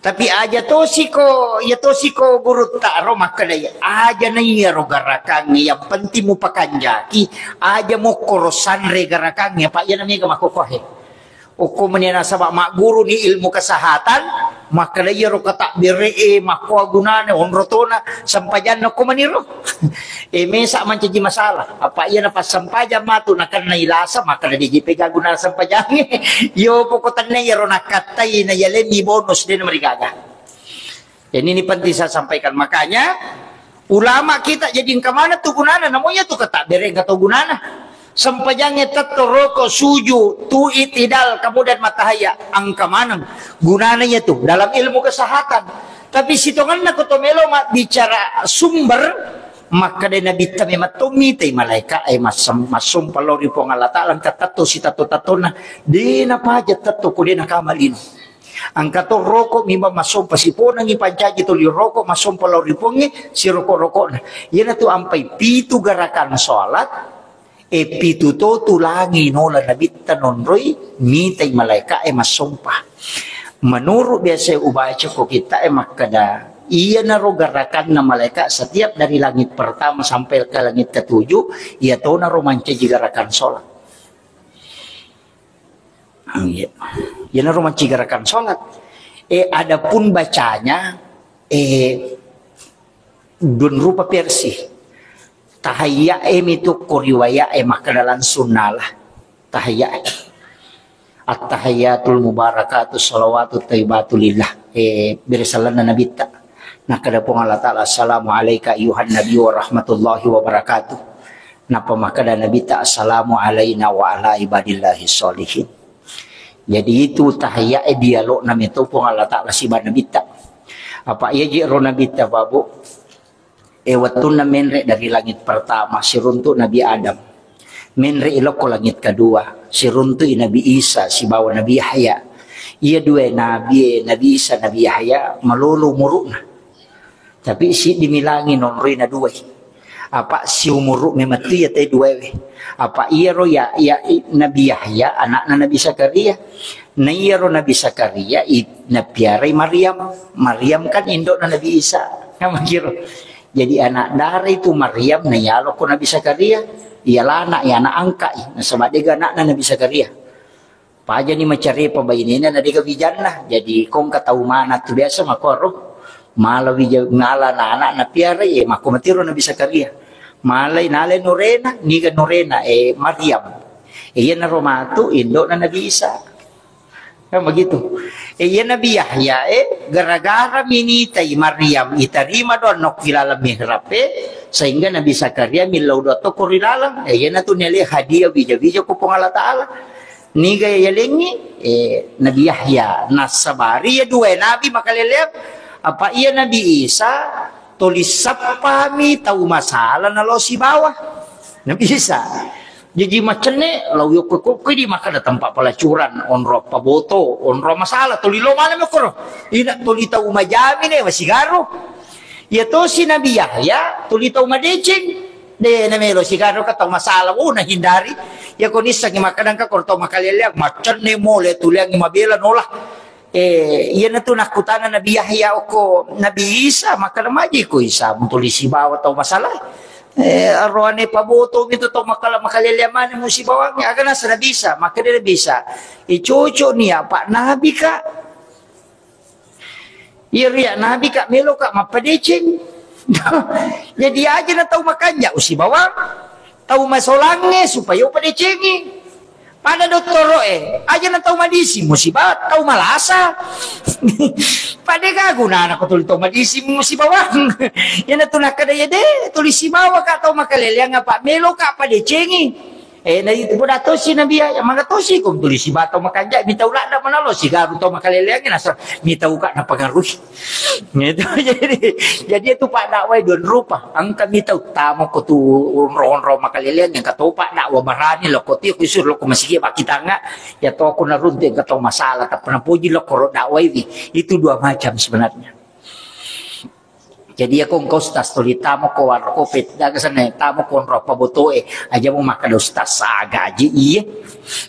Tapi aja tosiko, iya tosiko gurutta ro makkeda, aja na iyaro garakangnge, yang penting mupakanjaki, aja mokkoro sanre garakangnge, apa iya na mega makkokkohe. Okko meni nasaba magguru ni ilmu kesehatan, makkeda iyaro katabbere'e makkoa gunana, onro tona sempajanna okko maniro. E, mesa mancaji masalah. Apa iya na passempajang matu nakenna ilasa, makkeda deji pega guna sempajangnge. Yo poko tenne iyaro nakattai na yalenni bonus de na marigaga. Jadi ini penting saya sampaikan. Makanya ulama kita jadi engka maneng tu gunana, namun iya tu katabbere engka to gunana. Sempajangnge tetto roko suju tu itidal kemudian matahaya engka maneng gunana iya tu dalam ilmu kesehatan. Tapi sitonganna ko to melo ma bicara sumber, makkeda Nabitta memang tommi tai malaika e massum-, massumpa lao ri Puang Allah Taala engka tetto sitatto-tattonna de napaja tetto ko de nakamalino. Engka to roko mimba massompa siponangi pancaji toli roko massompa lao ri Puangnge siroko-rokona. Iyanatu ampai pitu garakan salat, e pitu to tulangi nola Nabitta nonroi mitai malaika e massompa. Menurut biasa ubaca ko kitta e makkeda, iyanaro garakanna malaika setiap dari langit pertama sampai ke langit ketujuh, iya tonaro mancaji garakan salat. Iya. Iyanaro mancaji garakan salat. Eh, adapun bacanya, eh, dun rupa versi. Tahayya e mitu ko riwaya e makkeda langsung nala. Tahayya e. At-tahayyatul mubarakatu salawatu tayyibatu lillah. Eh, bere salanna Nabitta. Nakkeda Puang Allah Ta'ala, "Assalamu alaika ayyuhan nabi wa rahmatullahi wa barakatuh." Nappa makkeda Nabitta, "Assalamu alaina wa ala ibadillahi sholihin." Jadi itu tahiyya e dialogna meto Puang Allah Ta'ala siba Nabitta. Apa iya je ro Nabitta, Babu? E, wettunna menre dari langit pertama, siruntu Nabi Adam. Menre ilokko langit kedua, siruntu i Nabi Isa sibawa Nabi Yahya. Iya dua nabi e, Nabi Isa, Nabi Yahya, malolo umuruna. Tapi siddi milangi nonroi na duai. Apa siumuru memettu iya te duai we. Apa iyaro ya, ya, i, Nabi Yahya, anakna Nabi Zakaria. Na iyaro Nabi Zakaria, i, napiarai Maryam. Maryam kan indokna Nabi Isa. Kan makiro. Jadi anak dara itu Maryam na iyaloko Nabi Zakaria. Iya lana, iya anak angka i. Nasaba dega anakna Nabi Zakaria. Pajani macarepa bainena na dega wijanna. Jadi kongka tau mana tu biasa makoro. Mala wija, mala na anak na piara, ye, makko matiro Nabi Zakaria. Malai nale nurena, niga nurena, eh, Maryam. Eh, iyanaro matu indokna Nabi Isa. Kan begitu. Eh, iya Nabi Yahya, eh, gara-gara minitai Maryam, itarima doang nokki laleng mihrab, eh, sehingga Nabi Zakaria millau doang tokko ri laleng. Eh, iyanatu nele hadiah wija-wija ko Puang Allah Ta'ala. Niga yalengngi, eh, Nabi Yahya, nassabari iya dua nabi makaleleang, apa iya Nabi Isa tuli sappami tau masala nalo sibawa. Nabi Isa. Jaji macenne, lao yokko-kokko di makkeda tempat pelacuran, onro paboto, onro masala, tuli lo mana mokoro. Ina tuli tau majami ne, masigaru. Iya tosi Nabi Yahya, tuli tau madeceng. De, namelo sigaru ka tau masalah, oh, nahindari. Iya ko nissengi makkeda engka ko tau makaleleang, macenne mole tuliangi mabela nola. Eh, iyanatu nakkutana Nabi Yahya okko Nabi Isa, makkeda maji ko Isa, mutuli sibawa tau masalah. Eh, aroane paboto mitu tau makala-, makaleleang mane musibawangnge, aga nasa Nabi Isa, makkeda Nabi Isa, eh, cocok ni apa Nabi ka. Iya ria Nabi ka melo ka mappadeceng. Jadi aja na tau makanja usibawang. Tau masolangnge supaya upadecengi. Pada dottoro e, aja na tau madisi musiba, tau malasa. Pada ga gunana ko tuli tau madisi musibawang. Iyanatu nakkeda iya de, tuli sibawa ka tau makaleleang apa melo ka padecengi. Eh, na itu poda tosi Nabi Yahya, maka tosi ko tuli siba tau makanja, mitau ladda manalo sigaru tau makaleleangi nasa mitau ka napangaruhi. Gitu. Jadi, jadi itu pak dakwah dua rupa. Engka mitau tamo ko tu onro-onro makaleleangi, engka to pak dakwah barani lo ko tio kusur lo ko masigi bakitanga, ya to ko naruntu engka to masalah, tapi napuji lo ko ro dakwah ini. Itu dua macam sebenarnya. Jadi ya ko engka ustaz tuli tamo ko warkope, daga sana tamo ko onro pabotoe, aja mau makan ustaz saga aja iya.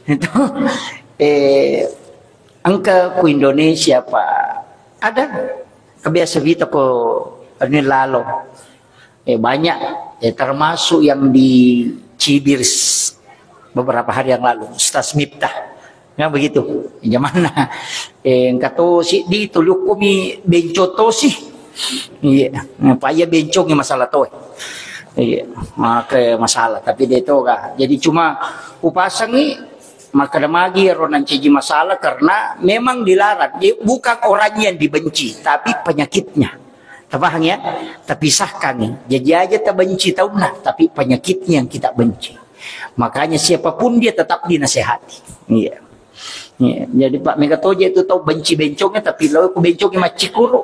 Itu, eh, engka ku Indonesia pak Ada kebiasa vita ko anu lalo. Eh, banyak, eh, termasuk yang di Cibir s-, beberapa hari yang lalu, Ustaz Miftah. Nah, begitu. Jamanna. Eh, engka to siddi, tuli ukkomi benco tosi. Iya, apa iya bencongi masalah to. Iya, maka masalah, tapi de to ga. Jadi cuma upasangi, makkeda magi ero nancaji masalah karena memang dilarang. Jadi bukan orangnya yang dibenci, tapi penyakitnya. Tapahang ya? Tapisahkan. Jadi aja tabenci taunna, tapi penyakitnya yang kita benci. Makanya siapapun dia tetap dinasehati. Iya. Iya. Jadi Pak, mega toje itu tau benci bencongnya, tapi lo ku bencongnya maccikuru.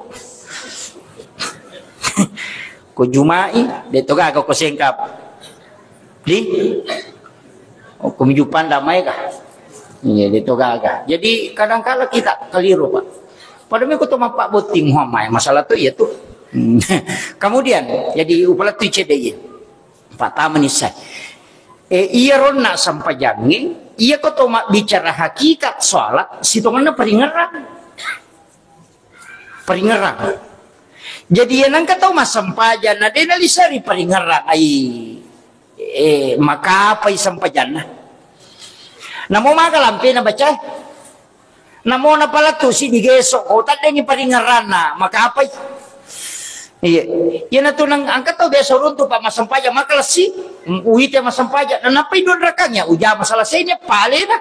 Ko jumai, de to gaga ko sengkap. Di? Oh, ko mijupanda mai kah? Iya, de to gaga. Jadi kadangkala kita keliru, Pak. Pada meko to mappa botting Muhammad, masalah tu iya tu. Kemudian, jadi upala tu cedde iya. Pertama ni saya. Eh, iya ronna sempajangi, iya ko to mabbicara hakikat sholat, sitonganna peringerang. Peringerang. Jadi, iya nengka tau massempajang, na de naliseri peringerang, ai, eh, makapai sempajanna. Namo maga lampena baca. Namo napalettu siddi geso, ko taddengi peringeranna, makapai. Iya. Iya natu nang angka tau biasa runtu pa massempajang, makalessi, uite massempajang, nanappai dua rakang ya, ujama selesainya palena.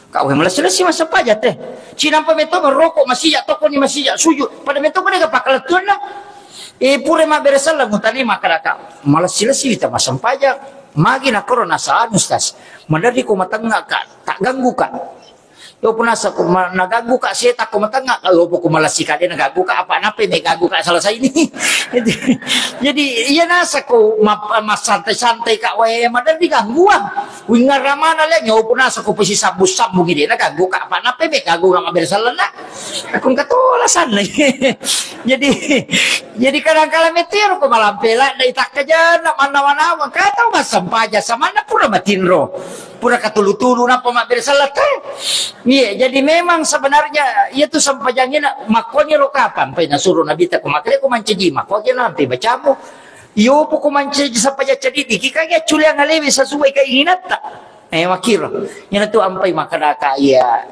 Kau yang melessi-lessi massempajang teh. Cinampa meto merokok masija, tokoni masija, sujud. Pada meto mereka pakalettuanna. Eh, pura mabbere selleng, utani makkadaka. Malessi-lessi wita massempajang. Magi nakkoro nasaan, Ustaz. Maderri ko matengnga ka, tak ganggu ka. Yo punasa ko ma-, naganggu ka seta ko matengnga ka, yo poko malessi ka de naganggu ka, apa nape me ganggu ka selesai ini. Jadi, jadi iya nasa ko ma-, massantai-santai ka wae maderri gangguang. Wingngaramana le nyo punasa ko pesi sambu-sambu gede naganggu ka, apa nape me ganggu ka mabbere sellenna. Aku engka to alasanna. Jadi, jadi kadang kala metero ko malampe ladde itakkajanna mannawa-nawa. Engka tau massempajang samanna pura matinro. Pura katulu-tulu nappa mabbere selleng te. Iya, jadi memang sebenarnya iya tu sempajangina makkoni ro kapang pai nasuro Nabi ta ko makkeda ko mancaji makko aja nanti bacamu. Iyo poko mancaji sempajang cedidi ki kage acculeang alewe sesuai keinginanta. Eh, makkiro. Iyana tu ampai makkadaka iya.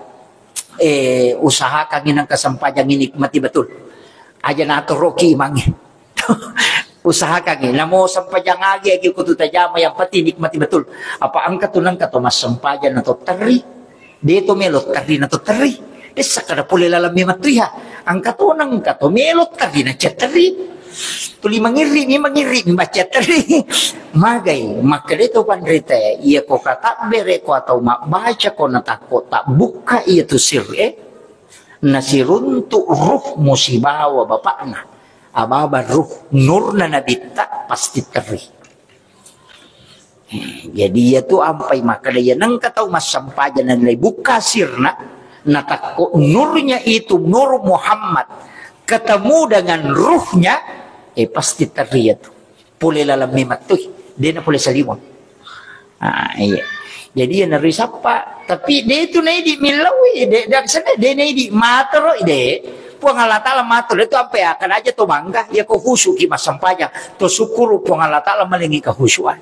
Eh, usahakangngi nengka sempajang ini nikmati betul. Aja natoroki imangnge. Usahakangngi. Namo sempajang agi, agi kutu tajama, yang penting nikmati betul. Apa engka tu nengka to massempajang na to terri. De to melo terri na to terri. Dessa kada pole laleng memang tu iya. Engka to nengka to melo terri na cetterri. Tuli mangirri mi, mangirri mi baca terri. Magai, makkeda to panrita, iya ko katabbere ko atau mabbaca ko natakko tabbukka iya tu sir e, nasiruntuk ruh musibawa bapakna. Ababa ruh nurna nabitta pasti terri. Jadi iya tu ampai makkeda iya nengka tau massempajang nalai bukka sirna, natakko nurnya itu nur Muhammad ketemu dengan ruhnya, eh pasti terri iya tu. Pole laleng memang tu, de na pole salimang. Ah, iya. Jadi iya nari sappa, tapi de tu naidi millau, de, de, sana de naidi matero, de. Puang Allah Ta'ala matero, de tu ampai akan aja to bangga, iya ko khusyuk ki massempajang, to syukuru Puang Allah Ta'ala malingi kehusyuan.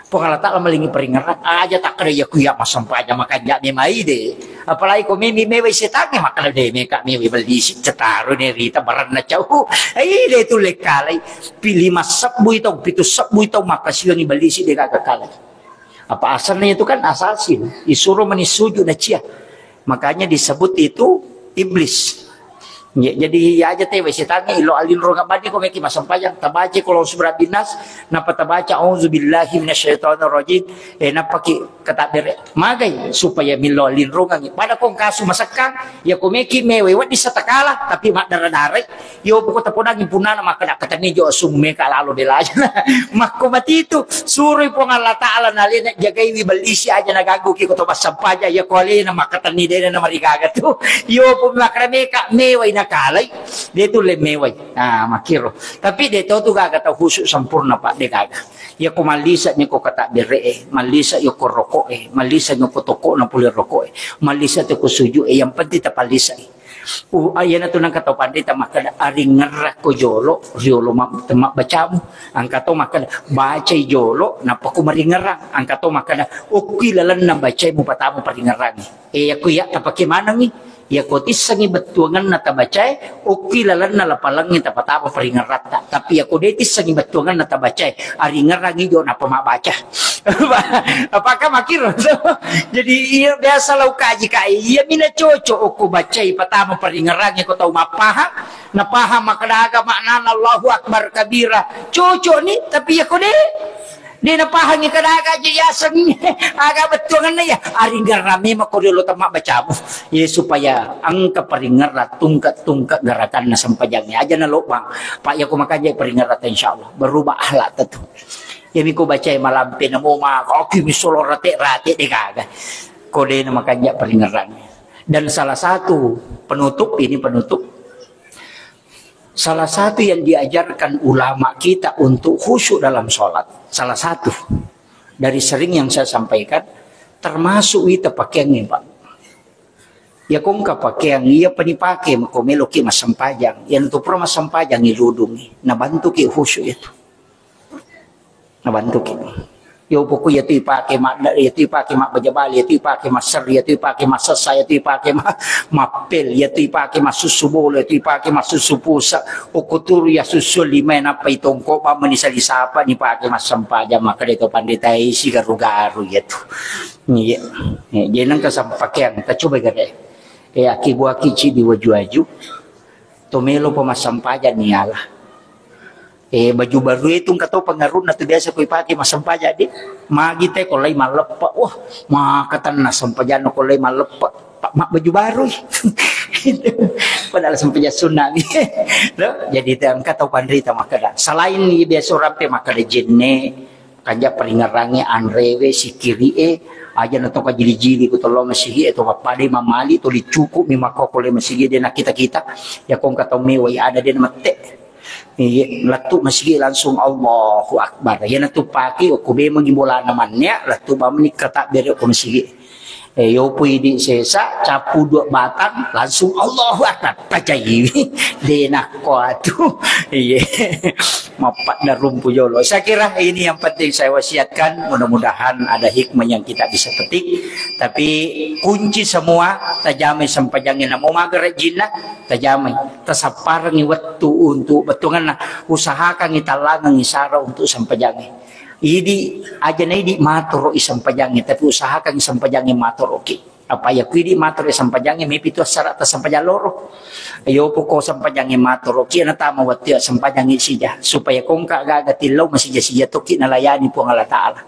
Puang Allah Ta'ala malingi peringeran. Aja takkeda iya kuya massempajang makanja memai de. Apalagi ko memi mewai setangnge makkeda de meka mewai bellisi cetaro ne rita baranna cau. Ai de tu lekkalai. Pili massebbui tau, pitu sebbui tau makkasiwangi bellisi de gaga kalai. Apa asalnya itu kan asasin. Isuro meni sujud na cia. Makanya disebut itu iblis. Ya, jadi iya aja tewe setangnge ilo alinro ngabani ko meki massempajang tabaca ko lo subra binas napa tabaca auzubillahi minasyaitonirrajim eh napa ki katabbere magai supaya millo alinrongangi pada ko kasu masekkang ya ko meki mewe waddi satakala tapi maddara-darai yo poko tapodangi punana makkeda katenni jo asung meka lalo de lajana makko matitu suroi Puang Allah Ta'ala nalena jagaiwi bellisi aja naganggu ki ko to massempajang ya ko alena makkatenni de na marigaga tu. Iyo, pu-, makkeda meka mewai nakalai, de tulle mewai. Ah, makkiro. Tapi de to tu gaga tau khusyuk sempurna, Pak, de gaga. Iya ko mallisa ni ko katabbere e, mallisa iya ko roko e, mallisa ni ko toko na pole roko e, mallisa tu ko sujud e, yang penting tapallisai. Uh, ah, iyanatu nangka tau panrita makkeda, aringngerrakko jolo riolo ma-, temma bacamu. Angka to makkeda, bacai jolo, nappa ko maringngerrang. Angka to makkeda, okki lalenna bacai mupatama paringngerrangi. Eh, yakko iya tapake manengi, yakko tissengi bettuangenna tabacae, okki lalenna lapalengnge tapatama paringngerratta. Tapi yakko de tissengi bettuangenna tabacae, aringngerrangi jo nappa mabbaca. Apakah makkiro? Jadi, iya, biasa lau kaji kai, iya mina cocok okko bacai patama paringngerrangi ko tau mappahang, napahang makkeda aga maknana Allahu Akbar kabira. Cocok ni, tapi yakko de, de napahangi kada aga aja yaseng, aga bettuangenna ya, aringngerrang memang ko riolo temma bacamu. Ya, supaya engka paringngerrang tungke-tungke gerakanna sempajangnge. Aja nalobang. Pak, yakko makanja paringngerratta, insyaallah berubah akhlak tentu. Iyami ko bacai malampe namo ma, oki mi solo rate-rate de gaga. Ko de na makanja paringngerrangnge. Dan salah satu penutup, ini penutup. Salah satu yang diajarkan ulama kita untuk khusyuk dalam sholat. Salah satu dari sering yang saya sampaikan, termasuk ita pakeangnge, Pak. Iya ko engka pakeang, iyapa nipake ko meloki massempajang. Iyanatu pura massempajang iludungi, nabantuki khusyuk itu. Nabantuki. Yo poko iyatu ipake madda, iyatu ipake mabbaja bale, iyatu ipake masserri, iyatu ipake massessa, iyatu ipake ma-, mappel, iyatu ipake massussu bola, iyatu ipake massussu pusa, okko turu iya sussu lima nappa itongko bamma ni sali sapa nipake massempajang, makkeda to pandita isi garu-garu iyatu. Iya. Eh, jadi nengka sampakeang, tacoba gare. Eh, aki buaki cidi waju-waju. To melo pa massempajang ni ala. Eh, baju baru itu engka to pengaruhna tu biasa ko ipake massempajang di. Magi te ko lai malleppe. Wah, makatanna sempajanna ko lai malleppe. Pak, mak baju baru. Padahal sempajang sunna. Loh, jadi te engka tau panrita makkeda. Selain ni biasa rampe makkeda jenne, kanja paringngerrangnge, anrewe, sikkiri'e, aja na to kajili-jili ko tollo masigi'e, to pappadai mamali, to licuku mi makkokole masigi de nakkita-kita, ya ko engka tau mewai ada de namette. Iye, lettu masigi langsung Allahu Akbar. Iyanatu pake okko bemengi bolana manne, lettu bamni katabbere okko masigi. Eh, yopo idi sesa, cappu dua batang, langsung Allahu Akbar, pacaiwi. De nakko atu. Iye. Mappadda rumpu jolo. Saya kira ini yang penting saya wasiatkan. Mudah-mudahan ada hikmah yang kita bisa petik. Tapi kunci semua, tajamai sempajangnge. Namo magere jinna, tajamai. Tasapparengi wettu untuk bettuanna. Usahakangi tallangengi sara untuk sempajangnge. Idi, aja na idi matoro i sempajangnge, tapi usahakan sempajangnge matoroki. Apa iya ku idi matoro i sempajangnge, mepi tu assara ta sempajang loro. Iyo poko sempajangnge matoroki, na tama wettu iya sempajangnge sija. Supaya ko engka gaga tillau masija-sija tokki nalayani Puang Allah Ta'ala.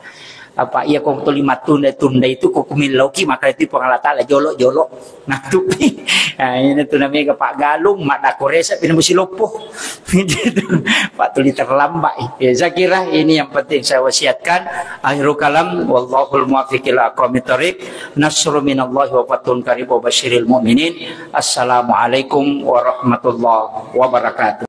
Apa iya ko tuli mattunda-tunda itu ko kumillauki, maka itu Puang Allah Ta'ala jolo-jolo. Natupi. Nah, ini tu namanya Pak Galung, mak dakoresa pina musi loppo. Pak tuli terlambat. Ya, saya kira ini yang penting saya wasiatkan. Akhirul kalam, wallahul muwaffiq ila aqwamit thariq. Nasrun minallahi wa fathun qarib wa basyiril mu'minin. Assalamualaikum warahmatullahi wabarakatuh.